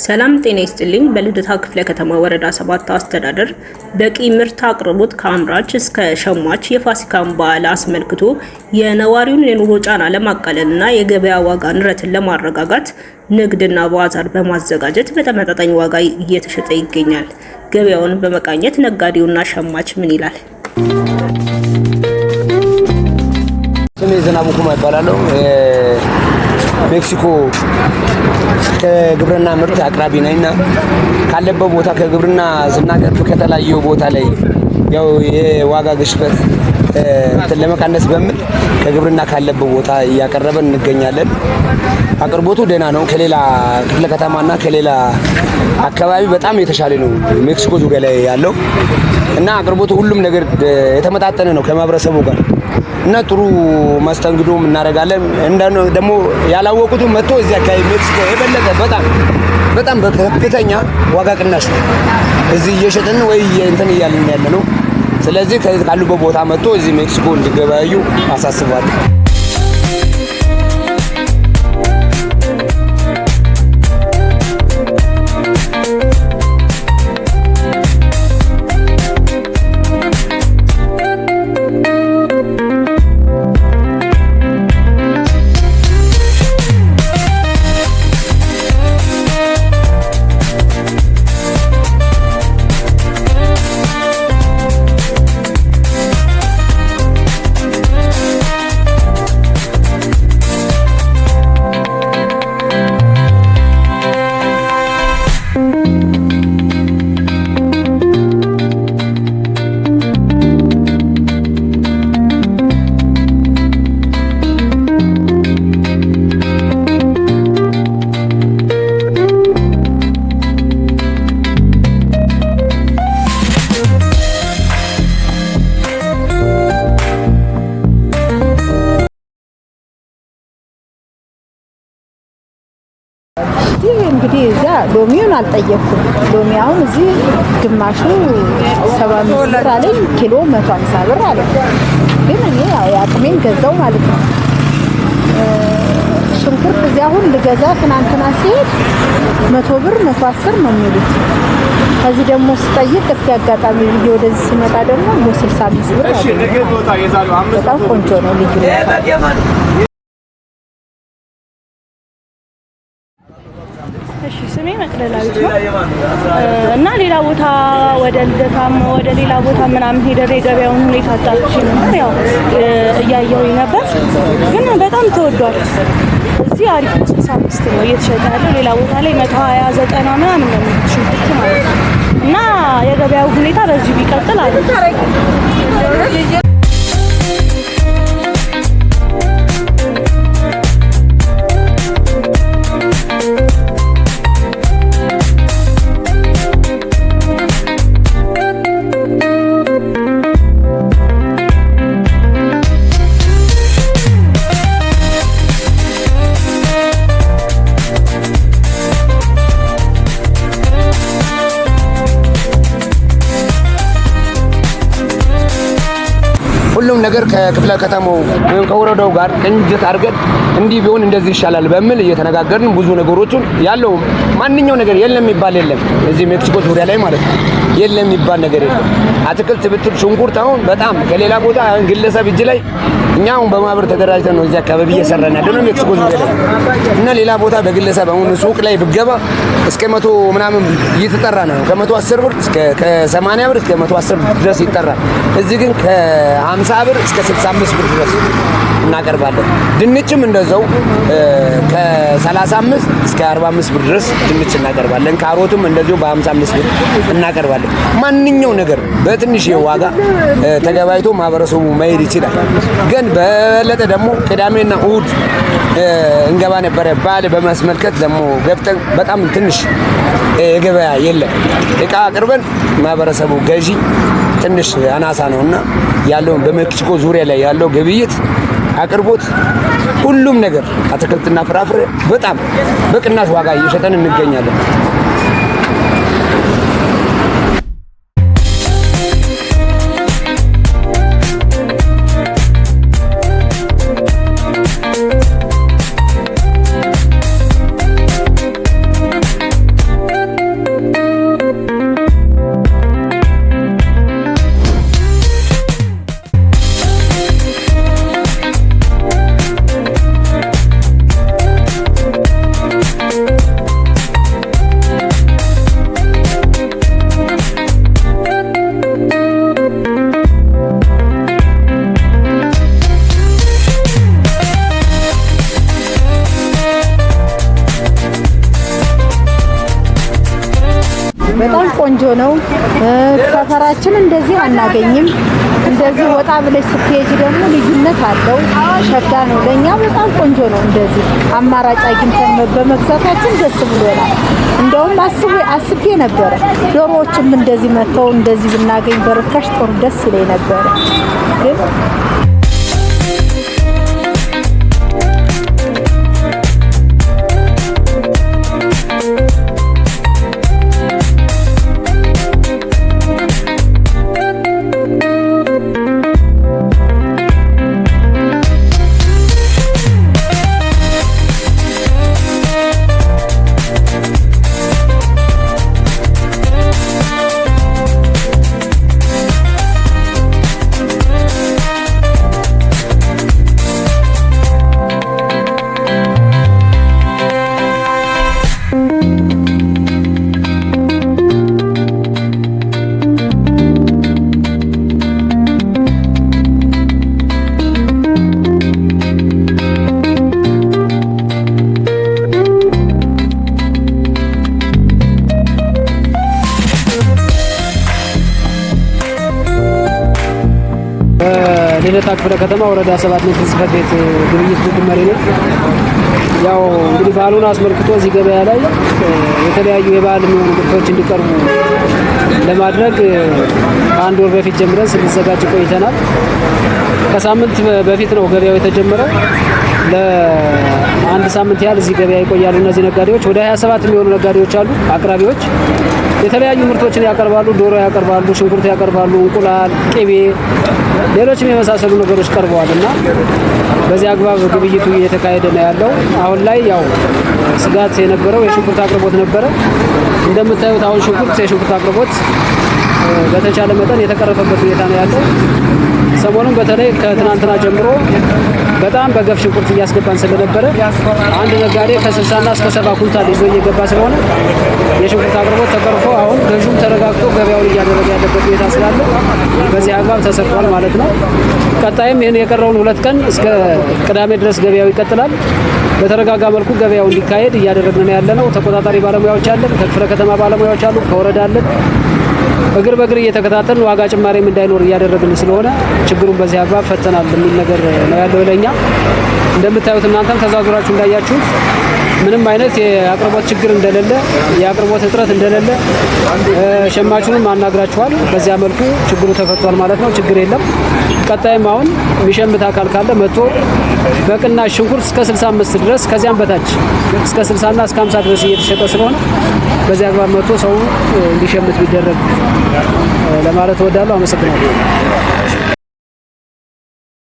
ሰላም ጤና ይስጥልኝ። በልደታ ክፍለ ከተማ ወረዳ 7 አስተዳደር በቂ ምርት አቅርቦት ከአምራች እስከ ሸማች የፋሲካን በዓል አስመልክቶ የነዋሪውን የኑሮ ጫና ለማቃለልና የገበያ ዋጋ ንረትን ለማረጋጋት ንግድና ባዛር በማዘጋጀት በተመጣጣኝ ዋጋ እየተሸጠ ይገኛል። ገበያውን በመቃኘት ነጋዴውና ሸማች ምን ይላል? ስሜ ዝናቡ ኩማ ይባላለሁ። ሜክሲኮ ከግብርና ምርት አቅራቢ ነኝና ካለበት ቦታ ከግብርና ስናቀርብ ከተለያዩ ቦታ ላይ ያው የዋጋ ግሽበት እንትን ለመቀነስ በሚል ከግብርና ካለበት ቦታ እያቀረበን እንገኛለን። አቅርቦቱ ደህና ነው። ከሌላ ክፍለ ከተማና ከሌላ አካባቢ በጣም የተሻለ ነው ሜክሲኮ ዙሪያ ላይ ያለው እና አቅርቦቱ ሁሉም ነገር የተመጣጠነ ነው ከማህበረሰቡ ጋር እና ጥሩ መስተንግዶም እናደርጋለን። ደግሞ ያላወቁት መጥቶ እዚህ አካባቢ ሜክሲኮ የበለጠ በጣም በጣም በከፍተኛ ዋጋ ቅናሽ ነው እዚህ እየሸጥን ወይ እንትን እያልን ያለ ነው። ስለዚህ ካሉበት ቦታ መጥቶ እዚህ ሜክሲኮ እንዲገበያዩ አሳስባለሁ። እንግዲህ እዚያ ሎሚውን አልጠየቅኩም። ሎሚ አሁን እዚህ ግማሹ 75 ብር አለኝ፣ ኪሎ 150 ብር አለኝ። ግን እኔ ያው የአቅሜን ገዛው ማለት ነው። ሽንኩርት እዚያ አሁን ልገዛ ትናንትና ሲሄድ 100 ብር 110 ነው የሚሉት። ከዚህ ደግሞ ስጠይቅ እስኪ አጋጣሚ ብዬ ወደዚህ ስመጣ ደግሞ 65 ብር አለኝ። በጣም ቆንጆ ነው ልዩነት። እሺ ስሜ መቅደላዊት ነው እና ሌላ ቦታ ወደ ልደታም ወደ ሌላ ቦታ ምናምን ሄደን የገበያውን ሁኔታ አጣርቼ ነበር። ያው እያየሁኝ ነበር፣ ግን በጣም ተወዷል። እዚህ አሪፍ ነው፣ 65 ነው እየተሸጠ ያለው። ሌላ ቦታ ላይ 120 90 ምናምን ነው የሚሸጡት ማለት ነው። እና የገበያው ሁኔታ በዚሁ ቢቀጥል አሪፍ ነው። ሁሉም ነገር ከክፍለ ከተማው ወይም ከወረዳው ጋር ቅንጅት አድርገን እንዲህ ቢሆን እንደዚህ ይሻላል በሚል እየተነጋገርን ብዙ ነገሮችን ያለው ማንኛው ነገር የለም የሚባል የለም። እዚህ ሜክሲኮ ዙሪያ ላይ ማለት ነው የለም የሚባል ነገር የለም። አትክልት ብትል ሽንኩርት አሁን በጣም ከሌላ ቦታ አሁን ግለሰብ እጅ ላይ እኛ አሁን በማህበር ተደራጅተን ነው እዚህ አካባቢ እየሰራን ያለነው ሜክሲኮ ዙሪያ ላይ እና ሌላ ቦታ በግለሰብ አሁን ሱቅ ላይ ብገባ እስከ 100 ምናምን እየተጠራ ነው። ከ110 ብር እስከ ከ80 ብር እስከ 110 ድረስ ይጠራል። እዚህ ግን ከ50 ብር እስከ 65 ብር ድረስ እናቀርባለን። ድንችም እንደዛው ከ35 እስከ 45 ብር ድረስ ድንች እናቀርባለን። ካሮትም እንደዚሁ በ55 ብር እናቀርባለን። ማንኛው ነገር በትንሽ ዋጋ ተገባይቶ ማህበረሰቡ መሄድ ይችላል። ግን በበለጠ ደግሞ ቅዳሜና እሁድ እንገባ ነበረ። በዓል በማስመልከት ደግሞ ገብተን በጣም ትንሽ የገበያ የለም። እቃ አቅርበን ማህበረሰቡ ገዢ ትንሽ አናሳ ነውና ያለውን በሜክሲኮ ዙሪያ ላይ ያለው ግብይት አቅርቦት ሁሉም ነገር አትክልትና ፍራፍሬ በጣም በቅናሽ ዋጋ እየሸጠን እንገኛለን። በጣም ቆንጆ ነው። ሰፈራችን እንደዚህ አናገኝም። እንደዚህ ወጣ ብለሽ ስትሄጂ ደግሞ ልዩነት አለው። ሸጋ ነው። ለኛ በጣም ቆንጆ ነው። እንደዚህ አማራጭ አግኝተን በመግዛታችን ደስ ብሎናል። እንደውም አስቤ ነበረ ዶሮዎችም እንደዚህ መጥተው እንደዚህ ብናገኝ በርካሽ ጥሩ ደስ ይለኝ ነበረ ግን ልደታ ክፍለ ከተማ ወረዳ 7 ንግድ ጽሕፈት ቤት ግብይት ቡድን መሪ ነኝ። ያው እንግዲህ በዓሉን አስመልክቶ እዚህ ገበያ ላይ የተለያዩ የበዓል የሚሆኑ ምርቶች እንዲቀርቡ ለማድረግ ከአንድ ወር በፊት ጀምረን ስንዘጋጅ ቆይተናል። ከሳምንት በፊት ነው ገበያው የተጀመረው። ለአንድ ሳምንት ያህል እዚህ ገበያ ይቆያሉ እነዚህ ነጋዴዎች። ወደ 27 የሚሆኑ ነጋዴዎች አሉ፣ አቅራቢዎች የተለያዩ ምርቶችን ያቀርባሉ። ዶሮ ያቀርባሉ፣ ሽንኩርት ያቀርባሉ፣ እንቁላል፣ ቅቤ፣ ሌሎችም የመሳሰሉ ነገሮች ቀርበዋል እና በዚህ አግባብ ግብይቱ እየተካሄደ ነው ያለው። አሁን ላይ ያው ስጋት የነበረው የሽንኩርት አቅርቦት ነበረ። እንደምታዩት አሁን የሽንኩርት አቅርቦት በተቻለ መጠን የተቀረፈበት ሁኔታ ነው ያለው። ሰሞኑን በተለይ ከትናንትና ጀምሮ በጣም በገፍ ሽንኩርት እያስገባን ስለነበረ አንድ ነጋዴ ከ60 እና እስከ 70 ኩንታል ይዞ እየገባ ስለሆነ የሽንኩርት አቅርቦት ተቀርፎ አሁን ገዥውም ተረጋግቶ ገበያውን እያደረገ ያለበት ሁኔታ ስላለ በዚህ አግባብ ተሰርቷል ማለት ነው። ቀጣይም ይህን የቀረውን 2 ቀን እስከ ቅዳሜ ድረስ ገበያው ይቀጥላል። በተረጋጋ መልኩ ገበያው እንዲካሄድ እያደረግን ነው ያለነው። ተቆጣጣሪ ባለሙያዎች አለን፣ ከክፍለ ከተማ ባለሙያዎች አሉ፣ ከወረዳ አለን። እግር በእግር እየተከታተልን ዋጋ ጭማሪም እንዳይኖር እያደረግን ስለሆነ ችግሩን በዚህ አግባብ ፈተናል የሚል ነገር ነው ያለው። ለኛ እንደምታዩት እናንተም ተዛዙራችሁ እንዳያችሁት ምንም አይነት የአቅርቦት ችግር እንደሌለ፣ የአቅርቦት እጥረት እንደሌለ ሸማቹንም አናግራችኋል። በዚያ መልኩ ችግሩ ተፈቷል ማለት ነው። ችግር የለም። ቀጣይም አሁን የሚሸምት አካል ካለ መጥቶ በቅናሽ ሽንኩርት እስከ 65 ድረስ ከዚያም በታች እስከ 60 እና እስከ 50 ድረስ እየተሸጠ ስለሆነ በዚያ አግባብ መጥቶ ሰው እንዲሸምት ቢደረግ ለማለት እወዳለሁ። አመሰግናለሁ።